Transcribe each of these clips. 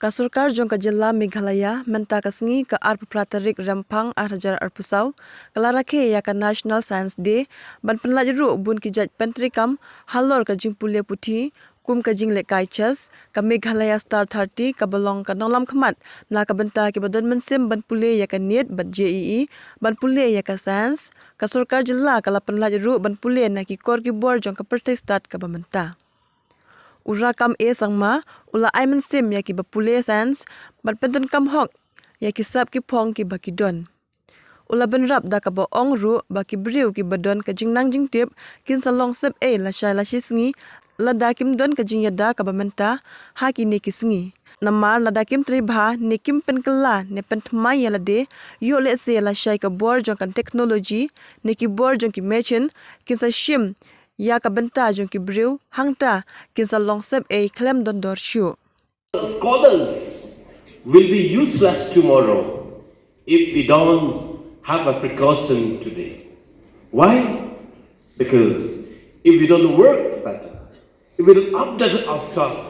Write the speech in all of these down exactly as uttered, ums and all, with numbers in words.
Ka sorkar jong ka jylla Meghalaya mynta ka sngi ka arphew phra tarik Rymphang ar hajar arphew saw ka la rakhe ïa ka National Science Day ban pynlait ruh bun ki jait pyntreikam halor ka jingpule puthi kum ka jinglehkai chess, ka Meghalaya Star thirty kaba long ka nonglam khmat na ka bynta kiba don mynsiem ban pule ïa ka NEET bad JEE ban pule ïa ka science. Ka sorkar jylla ka la pynlait ruh ban pule na ki kor ki bor jong ka pyrthei stad kaba mynta. U Rakam A Sangma u la ai mynsiem ïa kiba pule science ban pyndonkam hok ïa ki sap ki phong kiba ki don. U la bynrap da kaba ong ruh ba ki briew kiba don ka jingnang jingtip kin sa long sep ei lashai lashisngi lada kim don ka jingïada kaba mynta ha kine ki sngi. Namar lada kim trei bha ne kim pynkylla ne pynthymmai ïa lade, ïoh lehse lashai ka bor jong ka technology ne ki bor jong ki machine kin sa shim ïa ka bynta jong ki briew, hangta kin sa long sep ei khlem don dor shuh. Scholars will be useless tomorrow if we don't have a precaution today. Why? Because if we don't work better, if we don't update ourselves,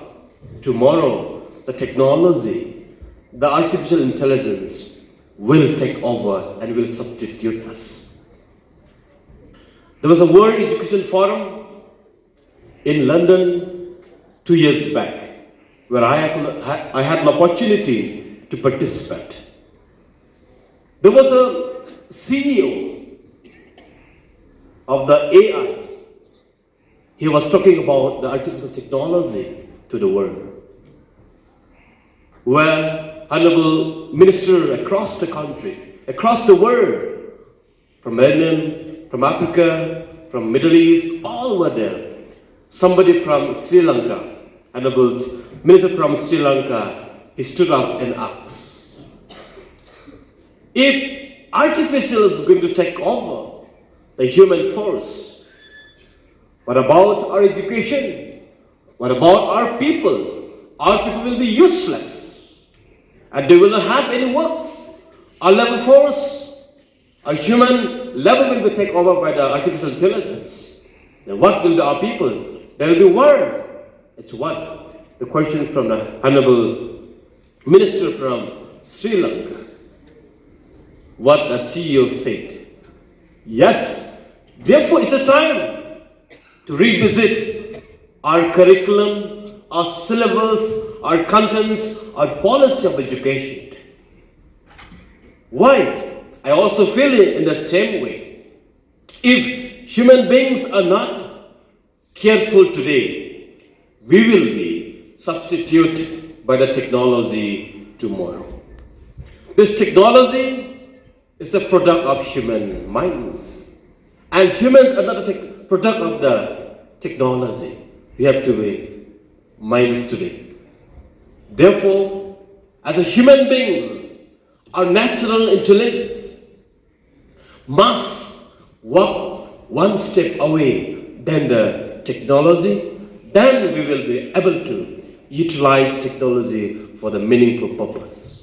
tomorrow the technology, the artificial intelligence will take over and will substitute us. There was a World Education Forum in London two years back, where I had, I had an opportunity to participate. There was a C E O of the A I. He was talking about the artificial technology to the world, where honorable minister across the country, across the world, from Indian, from Africa, from Middle East, all were there. Somebody from Sri Lanka, honorable minister from Sri Lanka, he stood up and asked, if artificial is going to take over the human force, what about our education? What about our people? Our people will be useless and they will not have any works. Our labor force, our human labor will be taken over by the artificial intelligence. Then what will be our people? There will be war. It's one. The question from the honorable minister from Sri Lanka. What the C E O said. Yes, therefore it's a time to revisit our curriculum, our syllabus, our contents, our policy of education. Why? I also feel it in the same way. If human beings are not careful today, we will be substituted by the technology tomorrow. This technology is a product of human minds. And humans are not a tech- product of the technology. We have to be minds today. Therefore, as a human beings, our natural intelligence must walk one step away than the technology, then we will be able to utilize technology for the meaningful purpose.